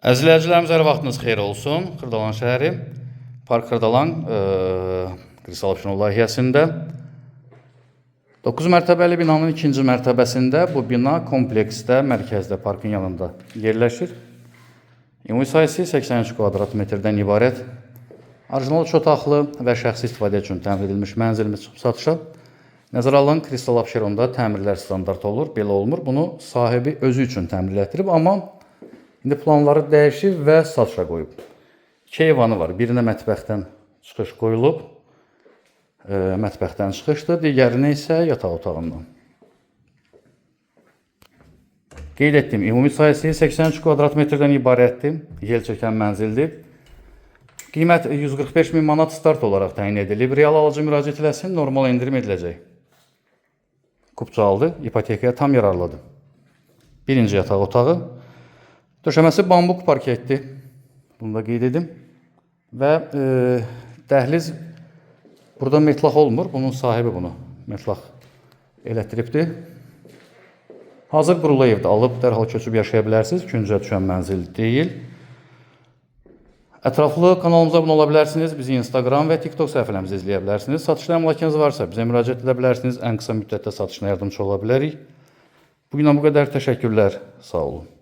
Əzizləyicilərimiz, hər vaxtınız xeyir olsun. Xırdalan şəhəri, Park Xırdalan, Kristal Abşeron layihəsində 9 mərtəbəli binanın ikinci mərtəbəsində bu bina kompleksdə, mərkəzdə, parkın yanında yerləşir. Ümumi sahəsi 83 kvadrat metrdən ibarət. Orijinal üç otaqlı və şəxsi istifadə üçün təmir edilmiş mənzilimiz çıxıb satışa. Nəzərə alın, Kristal Abşeronda təmirlər standart olur, belə olmur. Bunu sahibi özü üçün təmirlətdirib, amma indi planları dəyişib və satışa qoyub. İki eyvanı var. Birinə mətbəxdən çıxış qoyulub. Mətbəxdən çıxışdır, digərinə isə yataq otağından. Qeyd etdim, ümumi sahəsi 83 kvadrat metrdən ibarətdir. Yel çəkən mənzildir. Qiymət 145 min manat start olaraq təyin edilib. Real alıcı müraciət eləsin, normal endirim ediləcək. Kupçalıdır, ipotekaya tam yararlıdır. Birinci yataq otağı. Döşəməsi bambuk parketdir. Bunu da qeyd edim. Və dəhliz burada metlaq olmur. Bunun sahibi bunu metlaq elətdiribdir. Hazır qurulu evdə alıb dərhal köçüb yaşaya bilərsiniz. Küncə düşən mənzil deyil. Ətraflı kanalımıza abunə ola bilərsiniz. Bizi Instagram və TikTok səhifələrimizdə izləyə bilərsiniz. Satışda əmlakınız varsa bizə müraciət edə bilərsiniz. Ən qısa müddətdə satışına yardımçı ola bilərik. Bugünə bu qədər. Təşəkkürlər. Sağ olun.